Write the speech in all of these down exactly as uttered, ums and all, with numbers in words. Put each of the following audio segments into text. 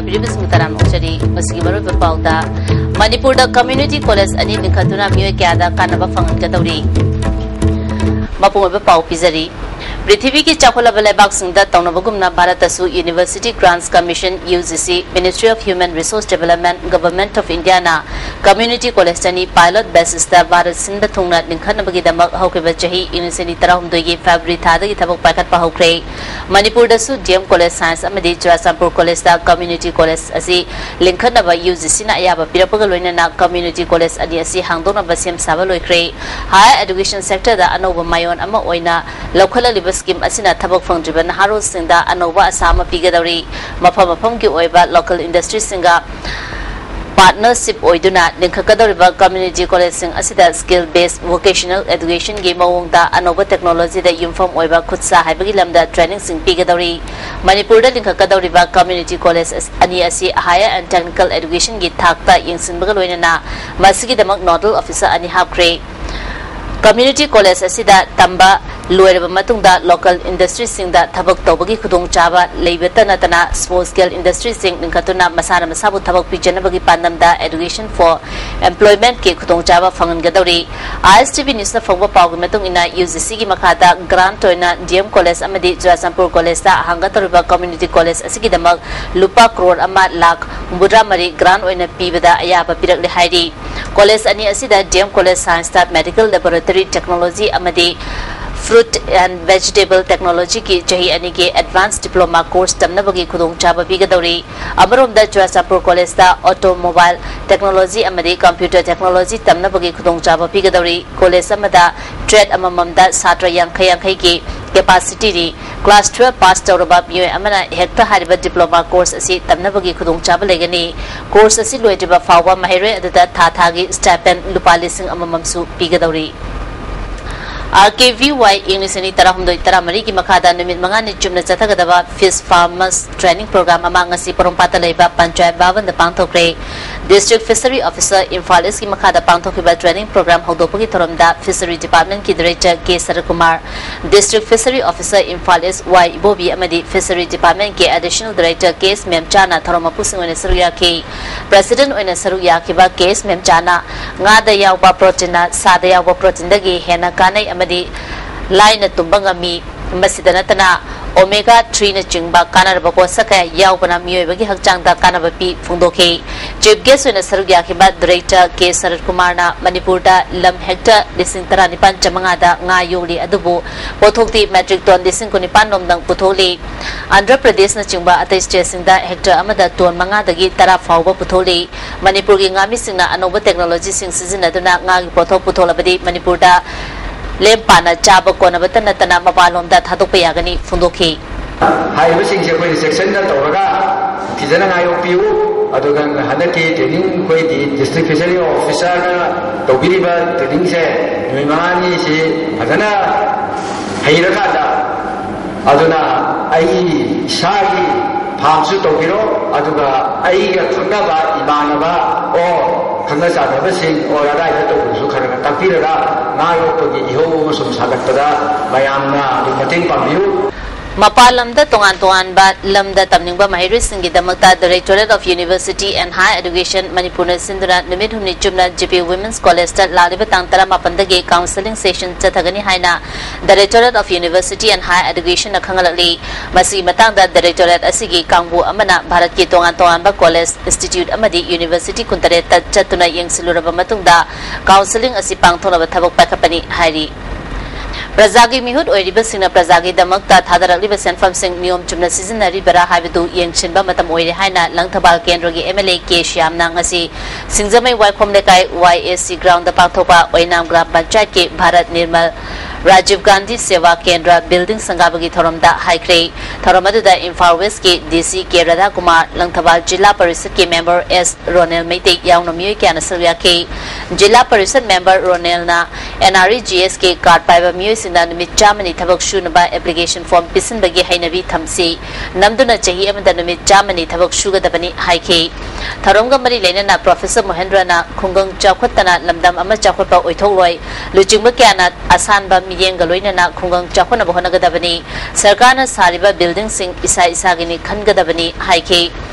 ꯄꯤꯔꯤꯕꯁꯤꯡꯕꯨ ꯇꯔꯥꯝꯅ ꯑꯣꯛꯆꯔꯤ꯫ ꯃꯁꯤꯒꯤ ꯃꯔꯨꯑꯣꯏꯕ ꯄꯥꯎꯗ, ꯃꯅꯤꯄꯨꯔꯗ community college ꯑꯅꯤ ꯂꯤꯡꯈꯠꯇꯨꯅ ꯃꯤꯑꯣꯏ ꯀꯌꯥꯗ ꯀꯥꯟꯅꯕ ꯐꯪꯍꯟꯒꯗꯧꯔꯤ? ꯃꯄꯨꯡ ꯑꯣꯏꯕ ꯄꯥꯎ ꯄꯤꯖꯔꯤ꯫ ꯄ꯭ꯔꯤꯊꯤꯕꯤꯒꯤ ꯆꯥꯎꯈꯠꯂꯕ ꯂꯩꯕꯥꯛꯁꯤꯡꯗ ꯇꯧꯅꯕꯒꯨꯝꯅ ꯚꯥꯔꯠꯇꯁꯨ University Grants Commission, UGC, Ministry of Human Resource Development, Government of Indiaꯅ community college ꯑꯅꯤ pilot basisꯇ ꯚꯥꯔꯠ ꯁꯤꯟꯕ ꯊꯨꯡꯅ ꯂꯤꯡꯈꯠꯅꯕꯒꯤꯗꯃꯛ ꯍꯧꯈꯤꯕ ꯆꯍꯤ ꯏꯪ ꯂꯤꯁꯤꯡ ꯑꯅꯤ ꯇꯔꯥꯍꯨꯝꯗꯣꯏꯒꯤ February ꯊꯥꯗꯒꯤ ꯊꯕꯛ ꯄꯥꯏꯈꯠꯄ ꯍꯧꯈ꯭ꯔꯦ꯫ ꯃꯅꯤꯄꯨꯔꯗꯁꯨ D M College Science ꯑꯃꯗꯤ ꯆꯨꯔꯥꯆꯥꯟꯄꯨꯔ Collegeꯇ community college ꯑꯁꯤ ꯂꯤꯡꯈꯠꯅꯕ UGCꯅ ꯑꯌꯥꯕ ꯄꯤꯔꯛꯄꯒ ꯂꯣꯏꯅꯅ community college ꯑꯅꯤ ꯑꯁꯤ ꯍꯥꯡꯗꯣꯛꯅꯕ ꯁꯦꯝ ꯁꯥꯕ ꯂꯣꯏꯈ꯭ꯔꯦ꯫ Higher education sectorꯗ ꯑꯅꯧꯕ ꯃꯥꯏꯑꯣꯟ ꯑꯃ ꯑꯣꯏꯅ ꯂꯧꯈꯠꯂꯛꯂꯤꯕ scheme ꯑꯁꯤꯅ ꯊꯕꯛ ꯐꯪꯗ꯭ꯔꯤꯕ ꯅꯍꯥꯔꯣꯜꯁꯤꯡꯗ ꯑꯅꯧꯕ ꯑꯁꯥ ꯑꯃ ꯄꯤꯒꯗꯧꯔꯤ꯫ ꯃꯐꯝ ꯃꯐꯝꯒꯤ ꯑꯣꯏꯕ local industryꯁꯤꯡꯒ partnership ꯑꯣꯏꯗꯨꯅ ꯂꯤꯡꯈꯠꯀꯗꯧꯔꯤꯕ community collegeꯁꯤꯡ ꯑꯁꯤꯗ skill based vocational educationꯒꯤ ꯃꯑꯣꯡꯗ ꯑꯅꯧꯕ technologyꯗ ꯌꯨꯝꯐꯝ ꯑꯣꯏꯕ ꯈꯨꯠꯁꯥ ꯍꯩꯕꯒꯤ ꯂꯝꯗ trainingꯁꯤꯡ ꯄꯤꯒꯗꯧꯔꯤ꯫ ꯃꯅꯤꯄꯨꯔꯗ ꯂꯤꯡꯈꯠꯀꯗꯧꯔꯤꯕ community college ꯑꯅꯤ ꯑꯁꯤ higher and technical educationꯒꯤ ꯊꯥꯛꯇ ꯌꯦꯡꯁꯤꯟꯕꯒ ꯂꯣꯏꯅꯅ ꯃꯁꯤꯒꯤꯗꯃꯛ nodal officer ꯑꯅꯤ ꯍꯥꯞꯈ꯭ꯔꯦ꯫ Community college ꯑꯁꯤꯗ ꯇꯝꯕ ꯂꯣꯏꯔꯕ ꯃꯇꯨꯡꯗ local industryꯁꯤꯡꯗ ꯊꯕꯛ ꯇꯧꯕꯒꯤ ꯈꯨꯗꯣꯡꯆꯥꯕ ꯂꯩꯕꯇ ꯅꯠꯇꯅ small scale industryꯁꯤꯡ ꯂꯤꯡꯈꯠꯇꯨꯅ ꯃꯁꯥꯅ ꯃꯁꯥꯕꯨ ꯊꯕꯛ ꯄꯤꯖꯅꯕꯒꯤ ꯄꯥꯟꯗꯝꯗ education for employmentꯀꯤ ꯈꯨꯗꯣꯡꯆꯥꯕ ꯐꯪꯍꯟꯒꯗꯧꯔꯤ꯫ ISTV Newsꯅ ꯐꯪꯕ ꯄꯥꯎꯒꯤ ꯃꯇꯨꯡ ꯏꯟꯅ, UGCꯒꯤ ꯃꯈꯥꯗ grant ꯑꯣꯏꯅ D M College ꯑꯃꯗꯤ ꯆꯨꯔꯥꯆꯥꯟꯄꯨꯔ Collegeꯇ ꯍꯥꯡꯒꯗꯧꯔꯤꯕ community college ꯑꯁꯤꯒꯤꯗꯃꯛ ꯂꯨꯄꯥ ꯀ꯭ꯔꯣꯔ ꯑꯃ ꯂꯥꯈ ꯍꯨꯝꯐꯨꯇꯔꯥ ꯃꯔꯤ grant ꯑꯣꯏꯅ ꯄꯤꯕꯗ ꯑꯌꯥꯕ ꯄꯤꯔꯛꯂꯦ ꯍꯥꯏꯔꯤ꯫ College ꯑꯅꯤ ꯑꯁꯤꯗ D M College Scienceꯇ medical laboratory technology ꯑꯃꯗꯤ fruit and vegetable technologyꯒꯤ ꯆꯍꯤ ꯑꯅꯤꯒꯤ advanced diploma course ꯇꯝꯅꯕꯒꯤ ꯈꯨꯗꯣꯡꯆꯥꯕ ꯄꯤꯒꯗꯧꯔꯤ꯫ ꯑꯃꯔꯣꯝꯗ ꯆꯨꯔꯥꯆꯥꯟꯄꯨꯔ Collegeꯇ automobile technology ꯑꯃꯗꯤ computer technology ꯇꯝꯅꯕꯒꯤ ꯈꯨꯗꯣꯡꯆꯥꯕ ꯄꯤꯒꯗꯧꯔꯤ꯫ College ꯑꯃꯗ trade ꯑꯃꯃꯝꯗ ꯁꯥꯇ꯭ꯔ ꯌꯥꯡꯈꯩ ꯌꯥꯡꯈꯩꯒꯤ capacityꯅꯤ꯫ Class twelve pass ꯇꯧꯔꯕ ꯃꯤꯑꯣꯏ ꯑꯃꯅ ꯍꯦꯛꯇ ꯍꯥꯏꯔꯤꯕ diploma course ꯑꯁꯤ ꯇꯝꯅꯕꯒꯤ ꯈꯨꯗꯣꯡꯆꯥꯕ ꯂꯩꯒꯅꯤ꯫ Course ꯑꯁꯤ ꯂꯣꯏꯗ꯭ꯔꯤꯕ ꯐꯥꯎꯕ ꯃꯍꯩꯔꯣꯏ ꯑꯗꯨꯗ ꯊꯥ ꯊꯥꯒꯤ stipend ꯂꯨꯄꯥ ꯂꯤꯁꯤꯡ ꯑꯃꯃꯝꯁꯨ ꯄꯤꯒꯗꯧꯔꯤ꯫ ꯑꯥꯔ ꯀꯦ ꯚꯤ ꯋꯥꯏ ꯏꯪ ꯂꯤꯁꯤꯡ ꯑꯅꯤ ꯇꯔꯥꯍꯨꯝꯗꯣꯏ ꯇꯔꯥꯃꯔꯤꯒꯤ ꯃꯈꯥꯗ ꯅꯨꯃꯤꯠ ꯃꯉꯥꯅꯤ ꯆꯨꯝꯅ ꯆꯠꯊꯒꯗꯕ ꯐꯤꯁ ꯐꯥꯔꯃꯔꯁ ꯇ꯭ꯔꯦꯅꯤꯡ ꯄ꯭ꯔꯣꯒ꯭ꯔꯥꯝ ꯑꯃ ꯉꯁꯤ ꯄꯣꯔꯣꯝꯄꯥꯠꯇ ꯂꯩꯕ ꯄꯟꯆꯥꯌꯠ ꯚꯕꯟꯗ ꯄꯥꯡꯊꯣꯛꯈ꯭ꯔꯦ꯫ ꯗꯤꯁꯇ꯭ꯔꯤꯛ ꯐꯤꯁꯔꯤ ꯑꯣꯐꯤꯁꯔ ꯏꯝꯐꯥꯜ ꯏꯁꯀꯤ ꯃꯈꯥꯗ ꯄꯥꯡꯊꯣꯛꯈꯤꯕ ꯇ꯭ꯔꯦꯅꯤꯡ ꯄ꯭ꯔꯣꯒ꯭ꯔꯥꯝ ꯍꯧꯗꯣꯛꯄꯒꯤ ꯊꯧꯔꯝꯗ ꯐꯤꯁꯔꯤ ꯗꯤꯄꯥꯔꯠꯃꯦꯟꯠꯀꯤ director K Saratkumar, district fishery officer Imphal east Y Ibobi ꯑꯃꯗꯤ ꯐꯤꯁꯔꯤ ꯗꯤꯄꯥꯔꯠꯃꯦꯟꯠꯀꯤ ꯑꯦꯗꯤꯁꯅꯦꯜ ꯗꯤꯔꯦꯛꯇꯔ ꯀꯦ ꯑꯦꯁ ꯃꯦꯝꯆꯥꯅ ꯊꯧꯔꯝ ꯃꯄꯨꯁꯤꯡ ꯑꯣꯏꯅ ꯁꯔꯨꯛ ꯌꯥꯈꯤ꯫ ꯄ꯭ꯔꯦꯁꯤꯗꯦꯟꯠ ꯑꯣꯏꯅ ꯁꯔꯨꯛ ꯌꯥꯈꯤꯕ ꯀꯦ ꯑꯦꯁ ꯃꯦꯝꯆꯥꯅ ꯉꯥꯗ ꯌꯥꯎꯕ ꯄ꯭ꯔꯣꯇꯤꯟꯅ ꯁꯥꯗ ꯌꯥꯎꯕ ꯄ꯭ꯔꯣꯇꯤꯟꯗꯒꯤ ꯍꯦꯟꯅ ꯀꯥꯟꯅꯩ ꯑꯃꯗꯤ ꯂꯥꯏꯅ ꯇꯨꯝꯕ ꯉꯝꯃꯤ꯫ ꯃꯁꯤꯗ ꯅꯠꯇꯅ ꯑꯣꯃꯦꯒꯥ ꯊ꯭ꯔꯤꯅꯆꯤꯡꯕ ꯀꯥꯟꯅꯔꯕ ꯄꯣꯠꯁꯛ ꯀꯌꯥ ꯌꯥꯎꯕꯅ ꯃꯤꯑꯣꯏꯕꯒꯤ ꯍꯛꯆꯥꯡꯗ ꯀꯥꯟꯅꯕ ꯄꯤ ꯐꯣꯡꯗꯣꯛꯈꯤ꯫ ꯆꯤꯐ ꯒꯦꯁ ꯑꯣꯏꯅ ꯁꯔꯨꯛ ꯌꯥꯈꯤꯕ ꯗꯤꯔꯦꯛꯇꯔ ꯀꯦ ꯁꯔꯠ ꯀꯨꯃꯥꯔꯅ ꯃꯅꯤꯄꯨꯔꯗ ꯂꯝ ꯍꯦꯛꯇꯔ ꯂꯤꯁꯤꯡ ꯇꯔꯥꯅꯤꯄꯥꯟ ꯆꯥꯃꯉꯥꯗ ꯉꯥ ꯌꯣꯛꯂꯤ, ꯑꯗꯨꯕꯨ ꯄꯣꯠꯊꯣꯛꯇꯤ ꯃꯦꯇ꯭ꯔꯤꯛ ꯇꯣꯟ ꯂꯤꯁꯤꯡ ꯀꯨꯟꯅꯤꯄꯥꯟ ꯔꯣꯝꯗꯪ ꯄꯨꯊꯣꯛꯂꯤ꯫ ꯑꯟꯙ꯭ꯔ ꯄ꯭ꯔꯗꯦꯁꯅꯆꯤꯡꯕ ꯑꯇꯩ ꯁ꯭ꯇꯦꯠꯁꯤꯡꯗ ꯍꯦꯛꯇꯔ ꯑꯃꯗ ꯇꯣꯟ ꯃꯉꯥꯗꯒꯤ ꯇꯔꯥ ꯐꯥꯎꯕ ꯄꯨꯊꯣꯛꯂꯤ꯫ ꯃꯅꯤꯄꯨꯔꯒꯤ ꯉꯥꯃꯤꯁꯤꯡꯅ ꯑꯅꯧꯕ ꯇꯦꯛꯅꯣꯂꯣꯖꯤꯁꯤꯡ ꯁꯤꯖꯤꯟꯅꯗꯨꯅ ꯉꯥꯒꯤ ꯄꯣꯠꯊꯣꯛ ꯄꯨꯊꯣꯛꯂꯕꯗꯤ ꯃꯅꯤꯄꯨꯔꯗ ꯂꯦꯝ ꯄꯥꯅ ꯆꯥꯕ ꯀꯣꯟꯅꯕꯇ ꯅꯠꯇꯅ ꯃꯄꯥꯟꯂꯣꯝꯗ ꯊꯥꯗꯣꯛꯄ ꯌꯥꯒꯅꯤ ꯐꯣꯡꯗꯣꯛꯈꯤ꯫ ꯍꯥꯏꯔꯤꯕꯁꯤꯡꯁꯦ ꯑꯩꯈꯣꯏꯅ ꯆꯦꯛꯁꯤꯟꯅ ꯇꯧꯔꯒ ꯐꯖꯅ ꯉꯥ ꯌꯣꯛꯄꯤꯌꯨ꯫ ꯑꯗꯨꯒ ꯍꯟꯗꯛꯀꯤ ꯇ꯭ꯔꯦꯅꯤꯡ ꯑꯩꯈꯣꯏꯒꯤ ꯗꯤꯁꯇ꯭ꯔꯤꯛ ꯐꯤꯁꯔꯤ ꯑꯣꯐꯤꯁꯥꯔꯅ ꯇꯧꯕꯤꯔꯤꯕ ꯇ꯭ꯔꯦꯅꯤꯡꯁꯦ ꯅꯨꯃꯤꯠ ꯃꯉꯥꯅꯤꯁꯤ ꯐꯖꯅ ꯍꯩꯔꯀꯥꯟꯗ, ꯑꯗꯨꯅ ꯑꯩ ꯏꯁꯥꯒꯤ ꯐꯥꯝꯁꯨ ꯇꯧꯕꯤꯔꯣ, ꯑꯗꯨꯒ ꯑꯩꯒ ꯈꯪꯅꯕ ꯏꯃꯥꯟꯅꯕ ꯑꯣ ꯈꯪꯅ ꯆꯥꯟꯅꯕꯁꯤꯡ ꯑꯣꯔ ꯑꯗꯥꯏꯗ ꯇꯧꯕꯁꯨ ꯈꯔ ꯈꯔ ꯇꯥꯛꯄꯤꯔꯒ ꯉꯥ ꯌꯣꯛꯄꯒꯤ ꯏꯍꯧ ꯑꯃꯁꯨꯡ ꯁꯥꯒꯠꯄꯗ ꯃꯌꯥꯝꯅ ꯑꯗꯨꯝ ꯃꯇꯦꯡ ꯄꯥꯡꯕꯤꯌꯨ꯫ ꯃꯄꯥꯟ ꯂꯝꯗ ꯇꯣꯉꯥꯟ ꯇꯣꯉꯥꯟꯕ ꯂꯝꯗ ꯇꯝꯅꯤꯡꯕ ꯃꯍꯩꯔꯣꯏꯁꯤꯡꯒꯤꯗꯃꯛꯇ Directorate of University and Higher Education ꯃꯅꯤꯄꯨꯔꯅ ꯁꯤꯟꯗꯨꯅ ꯅꯨꯃꯤꯠ ꯍꯨꯝꯅꯤ ꯆꯨꯞꯅ ꯖꯦ ꯄꯤ ꯋꯨꯃꯦꯟꯁ ꯀꯣꯂꯦꯖꯇ ꯂꯥꯛꯂꯤꯕ ꯇꯥꯡ ꯇꯔꯥꯃꯥꯄꯟꯗꯒꯤ counselling session ꯆꯠꯊꯒꯅꯤ ꯍꯥꯏꯅ Directorate of University and Higher Educationꯅ ꯈꯪꯍꯜꯂꯛꯂꯤ꯫ ꯃꯁꯤꯒꯤ ꯃꯇꯥꯡꯗ Directorate ꯑꯁꯤꯒꯤ ꯀꯥꯡꯕꯨ ꯑꯃꯅ ꯚꯥꯔꯠꯀꯤ ꯇꯣꯉꯥꯟ ꯇꯣꯉꯥꯟꯕ ꯀꯣꯂꯦꯖ, ꯏꯟꯁꯇꯤꯇ꯭ꯌꯨꯠ ꯑꯃꯗꯤ ꯌꯨꯅꯤꯚꯔꯁꯤꯇꯤ ꯀꯨꯟꯇꯔꯦꯠꯇ ꯆꯠꯇꯨꯅ ꯌꯦꯡꯁꯤꯜꯂꯨꯔꯕ ꯃꯇꯨꯡꯗ counselling ꯑꯁꯤ ꯄꯥꯡꯊꯣꯛꯅꯕ ꯊꯕꯛ ꯄꯥꯏꯈꯠꯄꯅꯤ ꯍꯥꯏꯔꯤ꯫ ꯄ꯭ꯔꯖꯥꯒꯤ ꯃꯤꯍꯨꯠ ꯑꯣꯏꯔꯤꯕꯁꯤꯡꯅ ꯄ꯭ꯔꯖꯥꯒꯤꯗꯃꯛꯇ ꯊꯥꯗꯔꯛꯂꯤꯕ ꯁꯦꯟꯐꯝꯁꯤꯡ ꯅꯤꯌꯣꯝ ꯆꯨꯝꯅ ꯁꯤꯖꯤꯟꯅꯔꯤꯕꯔꯥ ꯍꯥꯏꯕꯗꯨ ꯌꯦꯡꯁꯤꯟꯕ ꯃꯇꯝ ꯑꯣꯏꯔꯦ ꯍꯥꯏꯅ ꯂꯪꯊꯕꯥꯜ ꯀꯦꯟꯗ꯭ꯔꯒꯤ ꯑꯦꯝ ꯑꯦꯜ ꯑꯦ ꯀꯦ ꯁ꯭ꯌꯥꯝꯅ ꯉꯁꯤ ꯁꯤꯡꯖꯃꯩ ꯋꯥꯏꯈꯣꯝ ꯂꯩꯀꯥꯏ ꯋꯥꯏ ꯑꯦ ꯁꯤ ꯒ꯭ꯔꯥꯎꯟꯗ ꯄꯥꯡꯊꯣꯛꯄ ꯑꯣꯏꯅꯥꯝ ꯒ꯭ꯔꯥꯝ ꯄꯟꯆꯥꯌꯠꯀꯤ ꯚꯥꯔꯠ ꯅꯤꯔꯃꯜ ꯔꯥꯖꯤꯕ ꯒꯥꯟꯙꯤ ꯁꯦꯋꯥ ꯀꯦꯟꯗ꯭ꯔ ꯕꯤꯜꯗꯤꯡ ꯁꯪꯒꯥꯕꯒꯤ ꯊꯧꯔꯝꯗ ꯍꯥꯏꯈ꯭ꯔꯦ꯫ ꯊꯧꯔꯝ ꯑꯗꯨꯗ ꯏꯝꯐꯥꯜ ꯋꯦꯁꯀꯤ D C K Radhakumar, Langthabal Zila ꯄꯔꯤꯁꯠꯀꯤ ꯃꯦꯝꯕꯔ ꯑꯦꯁ ꯔꯣꯅꯦꯜ ꯃꯩꯇꯩ ꯌꯥꯎꯅ ꯃꯤꯑꯣꯏ ꯀꯌꯥꯅ ꯁꯔꯨꯛ ꯌꯥꯈꯤ꯫ ꯖꯤꯂꯥ ꯄꯔꯤꯁꯠ ꯃꯦꯝꯕꯔ ꯔꯣꯅꯦꯜꯅ ꯑꯦꯟ ꯑꯥꯔ ꯏ ꯖꯤ ꯑꯦꯁꯀꯤ ꯀꯥꯔꯗ ꯄꯥꯏꯕ ꯃꯤꯑꯣꯏꯁꯤꯡꯅ ꯅꯨꯃꯤꯠ ꯆꯥꯝꯃꯅꯤ ꯊꯕꯛ ꯁꯨꯅꯕ ꯑꯦꯄ꯭ꯂꯤꯀꯦꯁꯟ ꯐꯣꯔꯝ ꯄꯤꯁꯤꯟꯕꯒꯤ ꯍꯩꯅꯕꯤ ꯊꯝꯁꯤ, ꯅꯝꯗꯨꯅ ꯆꯍꯤ ꯑꯃꯗ ꯅꯨꯃꯤꯠ ꯆꯥꯝꯃꯅꯤ ꯊꯕꯛ ꯁꯨꯒꯗꯕꯅꯤ ꯍꯥꯏꯈꯤ꯫ ꯊꯧꯔꯝꯒ ꯃꯔꯤ ꯂꯩꯅꯅ ꯄ꯭ꯔꯣꯐꯦꯁꯔ ꯃꯣꯍꯦꯟꯗ꯭ꯔꯅ ꯈꯨꯡꯒꯪ ꯆꯥꯎꯈꯠꯇꯅ ꯂꯝꯗꯝ ꯑꯃ ꯆꯥꯎꯈꯠꯄ ꯑꯣꯏꯊꯣꯛꯂꯣꯏ, ꯂꯨꯆꯤꯡꯕ ꯀꯌꯥꯅ ꯑꯁꯥꯟꯕ ꯃꯤꯠꯌꯦꯡꯒ ꯂꯣꯏꯅꯅ ꯈꯨꯡꯒꯪ ꯆꯥꯎꯈꯠꯅꯕ ꯍꯣꯠꯅꯒꯗꯕꯅꯤ꯫ ꯁꯔꯀꯥꯔꯅ ꯁꯥꯔꯤꯕ ꯕꯤꯜꯗꯤꯡꯁꯤꯡ ꯏꯁꯥ ꯏꯁꯥꯒꯤꯅꯤ ꯈꯟꯒꯗꯕꯅꯤ ꯍꯥꯏꯈꯤ꯫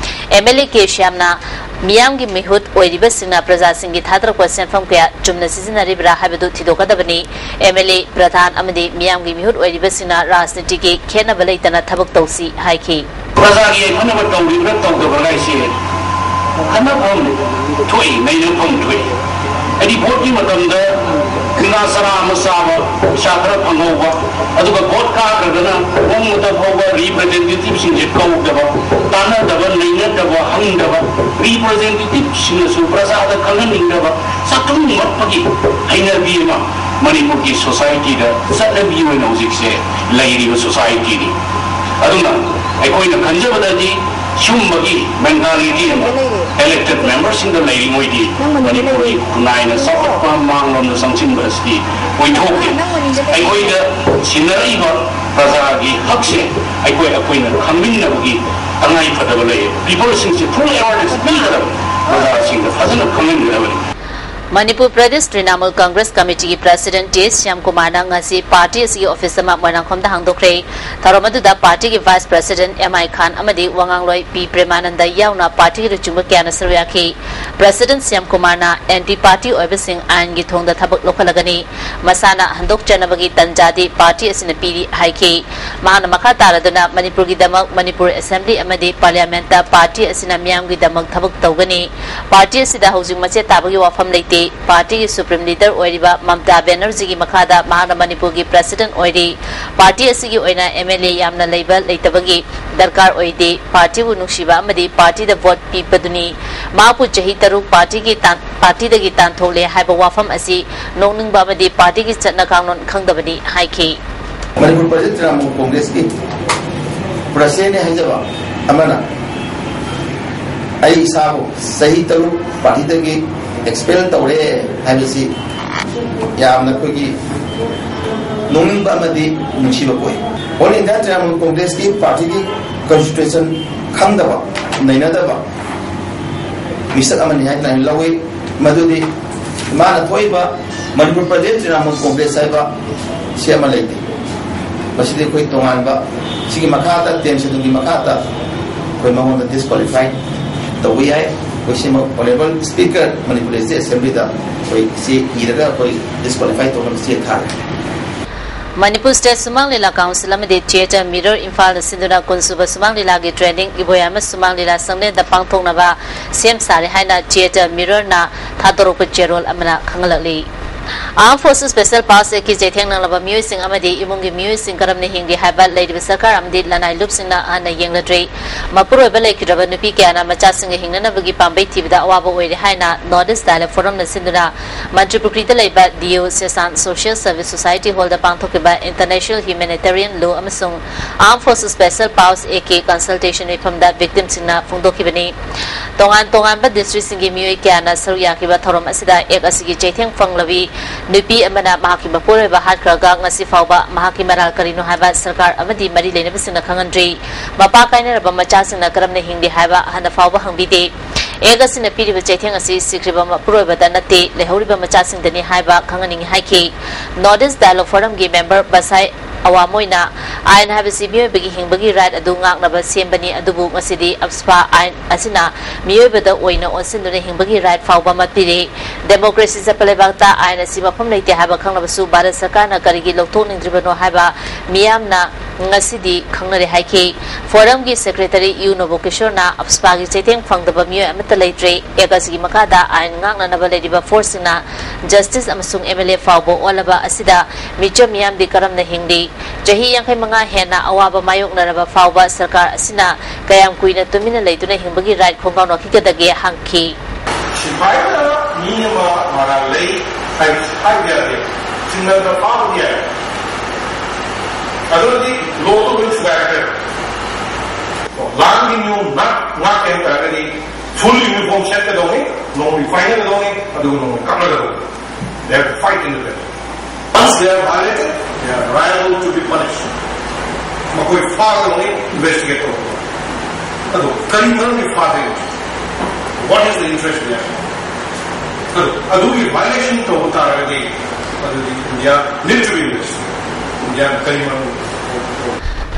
ꯑꯦꯝ ꯑꯦꯜ ꯑꯦ ꯀꯦ ꯁ꯭ꯌꯥꯝꯅ ꯃꯤꯌꯥꯝꯒꯤ ꯃꯤꯍꯨꯠ ꯑꯣꯏꯔꯤꯕꯁꯤꯡꯅ ꯄ꯭ꯔꯖꯥꯁꯤꯡꯒꯤ ꯊꯥꯗꯔꯛꯄ ꯁꯦꯟꯐꯝ ꯀꯌꯥ ꯆꯨꯝꯅ ꯁꯤꯖꯤꯟꯅꯔꯤꯕ꯭ꯔꯥ ꯍꯥꯏꯕꯗꯨ ꯊꯤꯗꯣꯛꯀꯗꯕꯅꯤ꯫ ꯑꯦꯝ ꯑꯦꯜ ꯑꯦ, ꯄ꯭ꯔꯙꯥꯟ ꯑꯃꯗꯤ ꯃꯤꯌꯥꯝꯒꯤ ꯃꯤꯍꯨꯠ ꯑꯣꯏꯔꯤꯕꯁꯤꯡꯅ ꯔꯥꯖꯅꯤꯇꯤꯒꯤ ꯈꯦꯠꯅꯕ ꯂꯩꯇꯅ ꯊꯕꯛ ꯇꯧꯁꯤ ꯍꯥꯏꯈꯤ꯫ ꯄ꯭ꯔꯖꯥꯒꯤ ꯌꯥꯏꯐꯅꯕ ꯇꯧꯔꯤꯕ꯭ꯔꯥ ꯇꯧꯗꯕ꯭ꯔꯥ ꯍꯥꯏꯁꯦ ꯈꯟꯅꯐꯝ ꯊꯣꯛꯏ, ꯅꯩꯅꯐꯝ ꯊꯣꯛꯏ꯫ ꯍꯥꯏꯗꯤ ꯚꯣꯠꯀꯤ ꯃꯇꯝꯗ ꯉꯥ ꯆꯔꯥ ꯑꯃ ꯆꯥꯕ, ꯄꯩꯁꯥ ꯈꯔ ꯐꯪꯍꯧꯕ, ꯑꯗꯨꯒ ꯚꯣꯠ ꯀꯥꯈ꯭ꯔꯒꯅ ꯅꯣꯡꯃꯇ ꯐꯥꯎꯕ ꯔꯤꯄ꯭ꯔꯖꯦꯟꯇꯦꯇꯤꯚꯁꯤꯡꯁꯦ ꯀꯧꯗꯕ, ꯇꯥꯟꯅꯗꯕ, ꯅꯩꯅꯗꯕ, ꯍꯪꯗꯕ, ꯔꯤꯄ꯭ꯔꯖꯦꯟꯇꯦꯇꯤꯚꯁꯤꯡꯅꯁꯨ ꯄ꯭ꯔꯖꯥꯗ ꯈꯪꯍꯟꯅꯤꯡꯗꯕ, ꯆꯥꯛꯊꯨꯡ ꯃꯠꯄꯒꯤ ꯍꯩꯅꯕꯤ ꯑꯃ ꯃꯅꯤꯄꯨꯔꯒꯤ ꯁꯣꯁꯥꯏꯇꯤꯗ ꯆꯠꯅꯕꯤ ꯑꯣꯏꯅ ꯍꯧꯖꯤꯛꯁꯦ ꯂꯩꯔꯤꯕ ꯁꯣꯁꯥꯏꯇꯤꯅꯤ꯫ ꯑꯗꯨꯅ ꯑꯩꯈꯣꯏꯅ ꯈꯟꯖꯕꯗꯗꯤ ꯁꯤꯒꯨꯝꯕꯒꯤ ꯃꯦꯟꯇꯥꯂꯤꯇꯤ ꯑꯃ ꯏꯂꯦꯛꯇꯦꯗ ꯃꯦꯝꯕꯔꯁꯤꯡꯗ ꯂꯩꯔꯤꯉꯩꯗꯤ ꯃꯅꯤꯄꯨꯔꯒꯤ ꯈꯨꯟꯅꯥꯏꯅ ꯆꯥꯎꯈꯠꯄ ꯃꯥꯡꯂꯣꯝꯗ ꯆꯪꯁꯤꯟꯕ ꯑꯁꯤꯗꯤ ꯑꯣꯏꯊꯣꯛꯇꯦ꯫ ꯑꯩꯈꯣꯏꯗ ꯁꯤꯟꯅꯔꯛꯏꯕ ꯄ꯭ꯔꯖꯥꯒꯤ ꯍꯛꯁꯦ ꯑꯩꯈꯣꯏ ꯑꯩꯈꯣꯏꯅ ꯈꯪꯃꯤꯟꯅꯕꯒꯤ ꯇꯉꯥꯏ ꯐꯗꯕ ꯂꯩꯌꯦ꯫ ꯄꯤꯄꯜꯁꯤꯡꯁꯦ ꯐꯨꯜ ꯑꯦꯋꯥꯔꯅꯦꯁ ꯄꯤꯒꯗꯕꯅꯤ, ꯄ꯭ꯔꯖꯥꯁꯤꯡꯗ ꯐꯖꯅ ꯈꯪꯍꯟꯒꯗꯕꯅꯤ꯫ ꯃꯅꯤꯄꯨꯔ ꯄ꯭ꯔꯗꯦꯁ ꯇ꯭ꯔꯤꯅꯥꯃꯨꯜ ꯀꯪꯒ꯭ꯔꯦꯁ ꯀꯃꯤꯇꯤꯒꯤ ꯄ꯭ꯔꯁꯤꯗꯦꯟꯠ ꯇꯤ ꯑꯦꯁ ꯁ꯭ꯌꯥꯝꯀꯨꯃꯥꯔꯅ ꯉꯁꯤ ꯄꯥꯔꯇꯤ ꯑꯁꯤꯒꯤ ꯑꯣꯐꯤꯁ ꯑꯃ ꯃꯣꯏꯔꯥꯡꯈꯣꯝꯗ ꯍꯥꯡꯗꯣꯛꯈ꯭ꯔꯦ꯫ ꯊꯧꯔꯝ ꯑꯗꯨꯗ ꯄꯥꯔꯇꯤꯒꯤ ꯚꯥꯏꯁ ꯄ꯭ꯔꯁꯤꯗꯦꯟꯠ ꯑꯦꯝ ꯑꯥꯏ ꯈꯥꯟ ꯑꯃꯗꯤ ꯋꯥꯉꯥꯡꯂꯣꯏ ꯄꯤ ꯄ꯭ꯔꯦꯃꯥꯅꯟꯗ ꯌꯥꯎꯅ ꯄꯥꯔꯇꯤꯒꯤ ꯂꯨꯆꯤꯡꯕ ꯀꯌꯥꯅ ꯁꯔꯨꯛ ꯌꯥꯈꯤ꯫ ꯄ꯭ꯔꯁꯤꯗꯦꯟꯠ ꯁ꯭ꯌꯥꯝꯀꯨꯃꯥꯔꯅ ꯑꯦꯟꯇꯤ ꯄꯥꯔꯇꯤ ꯑꯣꯏꯕꯁꯤꯡ ꯑꯥꯏꯟꯒꯤ ꯊꯣꯡꯗ ꯊꯕꯛ ꯂꯧꯈꯠꯂꯒꯅꯤ, ꯃꯁꯥꯅ ꯍꯟꯗꯣꯛꯆꯅꯕꯒꯤ ꯇꯟꯖꯥꯗꯤ ꯄꯥꯔꯇꯤ ꯑꯁꯤꯅ ꯄꯤꯔꯤ ꯍꯥꯏꯈꯤ꯫ ꯃꯍꯥꯛꯅ ꯃꯈꯥ ꯇꯥꯔꯗꯨꯅ ꯃꯅꯤꯄꯨꯔꯒꯤꯗꯃꯛ ꯃꯅꯤꯄꯨꯔ ꯑꯦꯁꯦꯝꯕ꯭ꯂꯤ ꯑꯃꯗꯤ ꯄꯥꯔꯂꯤꯌꯥꯃꯦꯟꯠꯇ ꯄꯥꯔꯇꯤ ꯑꯁꯤꯅ ꯃꯤꯌꯥꯝꯒꯤꯗꯃꯛ ꯊꯕꯛ ꯇꯧꯒꯅꯤ꯫ ꯄꯥꯔꯇꯤ ꯑꯁꯤꯗ ꯍꯧꯖꯤꯛ ꯃꯆꯦꯠ ꯇꯥꯕꯒꯤ ꯋꯥꯐꯝ ꯂꯩꯇꯦ꯫ ꯄꯥꯔꯇꯤꯒꯤ ꯁꯨꯄ꯭ꯔꯤꯝ ꯂꯤꯗꯔ ꯑꯣꯏꯔꯤꯕ ꯃꯃꯇꯥ ꯕꯦꯅꯔꯖꯤꯒꯤ ꯃꯈꯥꯗ ꯃꯍꯥꯛꯅ ꯃꯅꯤꯄꯨꯔꯒꯤ ꯄ꯭ꯔꯁꯤꯗꯦꯟꯠ ꯑꯣꯏꯔꯤ꯫ ꯄꯥꯔꯇꯤ ꯑꯁꯤꯒꯤ ꯑꯣꯏꯅ ꯑꯦꯝ ꯑꯦꯜ ꯑꯦ ꯌꯥꯝꯅ ꯂꯩꯕ ꯂꯩꯇꯕꯒꯤ ꯗꯔꯀꯥꯔ ꯑꯣꯏꯗꯦ꯫ ꯄꯥꯔꯇꯤꯕꯨ ꯅꯨꯡꯁꯤꯕ ꯑꯃꯗꯤ ꯄꯥꯔꯇꯤꯗ ꯚꯣꯠ ꯄꯤꯕꯗꯨꯅꯤ꯫ ꯃꯍꯥꯛꯄꯨ ꯆꯍꯤ ꯇꯔꯨꯛ ꯄꯥꯔꯇꯤꯒꯤ ꯇꯥꯟ-, ꯄꯥꯔꯇꯤꯗꯒꯤ ꯇꯥꯟꯊꯣꯛꯂꯦ ꯍꯥꯏꯕ ꯋꯥꯐꯝ ꯑꯁꯤ ꯅꯣꯛꯅꯤꯡꯕ ꯑꯃꯗꯤ ꯄꯥꯔꯇꯤꯒꯤ ꯆꯠꯅ ꯀꯥꯡꯂꯣꯟ ꯈꯪꯗꯕꯅꯤ ꯍꯥꯏꯈꯤ꯫ ꯃꯅꯤꯄꯨꯔ ꯄ꯭ꯔꯖꯥ ꯇ꯭ꯔꯤꯅꯥꯃꯨꯜ ꯀꯣꯡꯒ꯭ꯔꯦꯁꯀꯤ ꯄ꯭ꯔꯁꯤꯗꯦꯟꯠꯅꯤ ꯍꯥꯏꯖꯕ ꯑꯃꯅ ꯑꯩ ꯏꯁꯥꯕꯨ ꯆꯍꯤ ꯇꯔꯨꯛ ꯄꯥꯔꯇꯤꯗꯒꯤ ꯑꯦꯛꯁꯄꯦꯜ ꯇꯧꯔꯦ ꯍꯥꯏꯕꯁꯤ ꯌꯥꯝꯅ ꯑꯩꯈꯣꯏꯒꯤ ꯅꯣꯛꯅꯤꯡꯕ ꯑꯃꯗꯤ ꯅꯨꯡꯁꯤꯕ ꯄꯣꯛꯏ꯫ ꯑꯣꯜ ꯏꯟꯗꯤꯌꯥ ꯇ꯭ꯔꯤꯅꯥꯃꯨꯜ ꯀꯣꯡꯒ꯭ꯔꯦꯁꯀꯤ ꯄꯥꯔꯇꯤꯒꯤ ꯀꯟꯁꯇꯤꯇ꯭ꯌꯨꯁꯟ ꯈꯪꯗꯕ, ꯅꯩꯅꯗꯕ ꯃꯤꯁꯛ ꯑꯃꯅꯤ ꯍꯥꯏꯅ ꯑꯩꯅ ꯂꯧꯏ꯫ ꯃꯗꯨꯗꯤ ꯃꯥꯅ ꯊꯣꯛꯏꯕ ꯃꯅꯤꯄꯨꯔ ꯄ꯭ꯔꯗꯦꯁ ꯇ꯭ꯔꯤꯅꯥꯃꯨꯜ ꯀꯣꯡꯒ꯭ꯔꯦꯁ ꯍꯥꯏꯕ ꯁꯤ ꯑꯃ ꯂꯩꯇꯦ꯫ ꯃꯁꯤꯗꯤ ꯑꯩꯈꯣꯏ ꯇꯣꯉꯥꯟꯕ, ꯁꯤꯒꯤ ꯃꯈꯥꯗ, ꯇꯦꯟ ꯁꯦꯗꯨꯜꯒꯤ ꯃꯈꯥꯗ ꯑꯩꯈꯣꯏ ꯃꯉꯣꯟꯗ ꯗꯤꯁꯀ꯭ꯋꯥꯂꯤꯐꯥꯏ ꯇꯧꯕ ꯌꯥꯏ꯫ ꯑꯩꯈꯣꯏ ꯁꯤꯃꯛ ꯑꯣꯅꯔꯦꯕꯜ ꯁ꯭ꯄꯤꯀꯔ, ꯃꯅꯤꯄꯨꯔ ꯂꯦꯖꯤꯁꯂꯦꯇꯤꯚ ꯑꯦꯁꯦꯝꯕ꯭ꯂꯤꯗ ꯑꯩꯈꯣꯏ ꯆꯦ ꯏꯔꯒ ꯑꯩꯈꯣꯏ ꯗꯤꯁꯀ꯭ꯋꯥꯂꯤꯐꯥꯏ ꯇꯧꯅꯕ ꯆꯦ ꯊꯥꯔꯦ꯫ ꯃꯅꯤꯄꯨꯔ ꯁ꯭ꯇꯦꯠ ꯁꯨꯃꯥꯡ ꯂꯤꯂꯥ ꯀꯥꯎꯟꯁꯤꯜ ꯑꯃꯗꯤ ꯊꯤꯌꯦꯇꯔ ꯃꯤꯔꯔ ꯏꯝꯐꯥꯜꯗ ꯁꯤꯟꯗꯨꯅ ꯀꯨꯟꯁꯨꯕ ꯁꯨꯃꯥꯡ ꯂꯤꯂꯥꯒꯤ ꯇ꯭ꯔꯦꯟꯅꯤꯡ ꯏꯕꯣꯌꯥꯏꯃ ꯁꯨꯃꯥꯡ ꯂꯤꯂꯥ ꯁꯪꯂꯦꯟꯗ ꯄꯥꯡꯊꯣꯛꯅꯕ ꯁꯦꯝ ꯁꯥꯔꯦ ꯍꯥꯏꯅ ꯊꯤꯌꯦꯇꯔ ꯃꯤꯔꯔꯅ ꯊꯥꯗꯣꯔꯛꯄ ꯆꯦꯔꯣꯜ ꯑꯃꯅ ꯈꯪꯍꯜꯂꯛꯂꯤ꯫ ꯑꯥꯔꯝ ꯐꯣꯔꯁꯦꯁ ꯁ꯭ꯄꯦꯁꯦꯜ ꯄꯥꯋꯔꯁ ꯑꯦꯛꯀꯤ ꯆꯩꯊꯦꯡ ꯅꯪꯂꯕ ꯃꯤꯑꯣꯏꯁꯤꯡ ꯑꯃꯗꯤ ꯏꯃꯨꯡꯒꯤ ꯃꯤꯑꯣꯏꯁꯤꯡ ꯀꯔꯝꯅ ꯍꯤꯡꯂꯤ ꯍꯥꯏꯕ ꯂꯩꯔꯤꯕ ꯁꯔꯀꯥꯔ ꯑꯃꯗꯤ ꯂꯅꯥꯏ ꯂꯨꯞꯁꯤꯡꯅ ꯍꯟꯅ ꯌꯦꯡꯂꯗ꯭ꯔꯤ꯫ ꯃꯄꯨꯔꯣꯏꯕ ꯂꯩꯈꯤꯗ꯭ꯔꯕ ꯅꯨꯄꯤ ꯀꯌꯥꯅ ꯃꯆꯥꯁꯤꯡꯒ ꯍꯤꯡꯅꯅꯕꯒꯤ ꯄꯥꯝꯕꯩ ꯊꯤꯕꯗ ꯑꯋꯥꯕ ꯑꯣꯏꯔꯦ ꯍꯥꯏꯅ ꯅꯣꯔꯠ ꯏꯁ ꯗꯥꯏꯂꯣꯒ ꯐꯣꯔꯝꯅ ꯁꯤꯟꯗꯨꯅ ꯃꯟꯇ꯭ꯔꯤꯄꯨꯈ꯭ꯔꯤꯗ ꯂꯩꯕ ꯗꯤꯌꯨ ꯁꯦꯁꯥꯟ ꯁꯣꯁꯤꯌꯦꯜ ꯁꯔꯚꯤꯁ ꯁꯣꯁꯥꯏꯇꯤ ꯍꯣꯜꯗ ꯄꯥꯡꯊꯣꯛꯈꯤꯕ ꯏꯟꯇꯔꯅꯦꯁꯅꯦꯜ ꯍ꯭ꯌꯨꯃꯦꯅꯤꯇꯦꯔꯤꯌꯟ ꯂꯣ ꯑꯃꯁꯨꯡ ꯑꯥꯔꯝ ꯐꯣꯔꯁꯦꯁ ꯁ꯭ꯄꯦꯁꯦꯜ ꯄꯥꯋꯔꯁ ꯑꯦꯛꯀꯤ ꯀꯟꯁꯜꯇꯦꯁꯟ ꯃꯤꯐꯝꯗ ꯚꯤꯛꯇꯤꯝꯁꯤꯡꯅ ꯐꯣꯡꯗꯣꯛꯈꯤꯕꯅꯤ꯫ ꯇꯣꯉꯥꯟ ꯇꯣꯉꯥꯟꯕ ꯗꯤꯁꯇ꯭ꯔꯤꯛꯁꯤꯡꯒꯤ ꯃꯤꯑꯣꯏ ꯀꯌꯥꯅ ꯁꯔꯨꯛ ꯌꯥꯈꯤꯕ ꯊꯧꯔꯝ ꯑꯁꯤꯗ ꯑꯦꯛ ꯑꯁꯤꯒꯤ ꯆꯩꯊꯦꯡ ꯐꯪꯂꯕꯤ ꯅꯨꯄꯤ ꯑꯃꯅ ꯃꯍꯥꯛꯀꯤ ꯃꯄꯨꯔꯣꯏꯕ ꯍꯥꯠꯈ꯭ꯔꯒ ꯉꯁꯤ ꯐꯥꯎꯕ ꯃꯍꯥꯛꯀꯤ ꯃꯔꯥꯜ ꯀꯔꯤꯅꯣ ꯍꯥꯏꯕ ꯁꯔꯀꯥꯔ ꯑꯃꯗꯤ ꯃꯔꯤ ꯂꯩꯅꯕꯁꯤꯡꯅ ꯈꯪꯍꯟꯗ꯭ꯔꯤ꯫ ꯃꯄꯥ ꯀꯥꯏꯅꯔꯕ ꯃꯆꯥꯁꯤꯡꯅ ꯀꯔꯝꯅ ꯍꯤꯡꯂꯤ ꯍꯥꯏꯕ ꯍꯟꯅ ꯐꯥꯎꯕ ꯍꯪꯕꯤꯗꯦ꯫ ꯑꯦꯛ ꯑꯁꯤꯅ ꯄꯤꯔꯤꯕ ꯆꯩꯊꯦꯡ ꯑꯁꯤ ꯁꯤꯈ꯭ꯔꯤꯕ ꯃꯄꯨꯔꯣꯏꯕꯗ ꯅꯠꯇꯦ, ꯂꯩꯍꯧꯔꯤꯕ ꯃꯆꯥꯁꯤꯡꯗꯅꯤ ꯍꯥꯏꯕ ꯈꯪꯍꯟꯅꯤꯡꯏ ꯍꯥꯏꯈꯤ꯫ ꯅꯣꯔꯠ ꯏꯁ ꯗꯥꯏꯂꯣꯒ ꯐꯣꯔꯝꯒꯤ ꯃꯦꯝꯕꯔ ꯕꯁꯥꯏ ꯑꯋꯥꯃꯣꯏꯅ ꯑꯥꯏꯟ ꯍꯥꯏꯕꯁꯤ ꯃꯤꯑꯣꯏꯕꯒꯤ ꯍꯤꯡꯕꯒꯤ ꯔꯥꯏꯠ ꯑꯗꯨ ꯉꯥꯛꯅꯕ ꯁꯦꯝꯕꯅꯤ, ꯑꯗꯨꯕꯨ ꯉꯁꯤꯗꯤ ꯑꯞꯁꯄꯥ ꯑꯥꯏꯟ ꯑꯁꯤꯅ ꯃꯤꯑꯣꯏꯕꯗ ꯑꯣꯏꯅ ꯑꯣꯟꯁꯤꯟꯗꯨꯅ ꯍꯤꯡꯕꯒꯤ ꯔꯥꯏꯠ ꯐꯥꯎꯕ ꯃꯠꯄꯤꯔꯦ꯫ ꯗꯦꯃꯣꯀ꯭ꯔꯦꯁꯤ ꯆꯠꯄ ꯂꯩꯕꯥꯛꯇ ꯑꯥꯏꯟ ꯑꯁꯤ ꯃꯐꯝ ꯂꯩꯇꯦ ꯍꯥꯏꯕ ꯈꯪꯂꯕꯁꯨ ꯚꯥꯔꯠ ꯁꯔꯀꯥꯔꯅ ꯀꯔꯤꯒꯤ ꯂꯧꯊꯣꯛꯅꯤꯡꯗ꯭ꯔꯤꯕꯅꯣ ꯍꯥꯏꯕ ꯃꯤꯌꯥꯝꯅ ꯉꯁꯤꯗꯤ ꯈꯪꯅꯔꯦ ꯍꯥꯏꯈꯤ꯫ ꯐꯣꯔꯝꯒꯤ ꯁꯦꯀ꯭ꯔꯦꯇꯔꯤ ꯌꯨ ꯅꯣꯕꯣꯀꯤꯁꯣꯔꯅ ꯑꯞꯁꯄꯥꯒꯤ ꯆꯩꯊꯦꯡ ꯐꯪꯗꯕ ꯃꯤꯑꯣꯏ ꯑꯃꯠꯇ ꯂꯩꯇ꯭ꯔꯦ꯫ ꯑꯦꯛ ꯑꯁꯤꯒꯤ ꯃꯈꯥꯗ ꯑꯥꯏꯟ ꯉꯥꯛꯅꯅꯕ ꯂꯩꯔꯤꯕ ꯐꯣꯔꯁꯁꯤꯡꯅ ꯖꯁꯇꯤꯁ ꯑꯃꯁꯨꯡ ꯑꯦꯝ ꯑꯦꯜ ꯑꯦ ꯐꯥꯎꯕ ꯑꯣꯜꯂꯕ ꯑꯁꯤꯗ ꯃꯤꯆꯝ ꯃꯤꯌꯥꯝꯗꯤ ꯀꯔꯝꯅ ꯍꯤꯡꯂꯤ? ꯆꯍꯤ ꯌꯥꯡꯈꯩ ꯃꯉꯥ ꯍꯦꯟꯅ ꯑꯋꯥꯕ ꯃꯥꯌꯣꯛꯅꯔꯕ ꯐꯥꯎꯕ ꯁꯔꯀꯥꯔ ꯑꯁꯤꯅ ꯀꯌꯥꯝ ꯀꯨꯏꯅ ꯇꯨꯃꯤꯟꯅ ꯂꯩꯗꯨꯅ ꯍꯤꯡꯕꯒꯤ ꯔꯥꯏꯠ ꯈꯣꯡꯒꯥꯎꯅꯈꯤꯒꯗꯒꯦ ꯍꯪꯈꯤ꯫ ꯁꯤꯐꯥꯏꯅ ꯃꯤ ꯑꯃ ꯃꯔꯥꯜ ꯂꯩ ꯍꯥꯏꯕꯁꯤ ꯍꯥꯏꯕ ꯌꯥꯗꯦ, ꯆꯤꯡꯅꯕ ꯐꯥꯕꯗꯤ ꯌꯥꯏ꯫ ꯑꯗꯨꯗꯤ ꯂꯣꯗꯨ ꯂꯣꯏ ꯊꯨꯒꯥꯏꯈ꯭ꯔꯦ꯫ ꯂꯥꯟꯒꯤ ꯅꯤꯌꯣꯝ ꯉꯥꯛ-, ꯉꯥꯛꯀꯦ ꯍꯥꯏ ꯇꯥꯔꯒꯗꯤ Full uniform ꯁꯦꯠꯀꯗꯧꯅꯤ, ꯅꯣꯡꯃꯩ ꯄꯥꯏꯅꯒꯗꯧꯅꯤ, ꯑꯗꯨꯒ ꯅꯣꯡꯃꯩ ꯀꯥꯞꯅꯒꯗꯧꯅꯤ. They have to fight in the battle. Once they are violated, they are liable to be punished. ꯃꯈꯣꯏ ꯐꯥꯒꯗꯧꯅꯤ, investigate ꯇꯧꯒꯗꯧꯅꯤ. ꯑꯗꯨ ꯀꯔꯤ ꯃꯔꯝꯒꯤ ꯐꯥꯗ꯭ꯔꯤꯅꯣ? What is the interest there? ꯑꯗꯨ ꯑꯗꯨꯒꯤ violation ꯇꯧꯕ ꯇꯥꯔꯒꯗꯤ, ꯑꯗꯨꯗꯤ India need to be invested. India ꯀꯔꯤ ꯃꯔꯝ?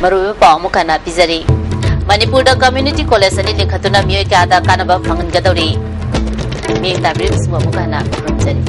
ꯃꯔꯨꯑꯣꯏꯕ ꯄꯥꯎ ꯑꯃꯨꯛ ꯍꯟꯅ ꯄꯤꯖꯔꯤ꯫ ꯃꯅꯤꯄꯨꯔꯗ ꯀꯝꯃ꯭ꯌꯨꯅꯤꯇꯤ ꯀꯣꯂꯦꯖ ꯑꯅꯤ ꯂꯤꯡꯈꯠꯇꯨꯅ ꯃꯤꯑꯣꯏ ꯀꯌꯥꯗ ꯀꯥꯟꯅꯕ ꯐꯪꯍꯟꯒꯗꯧꯔꯤ? ꯃꯤꯠꯌꯦꯡ ꯇꯥꯕꯤꯔꯤꯕꯁꯤꯡꯕꯨ ꯑꯃꯨꯛ ꯍꯟꯅ ꯈꯨꯔꯨꯝꯖꯔꯤ꯫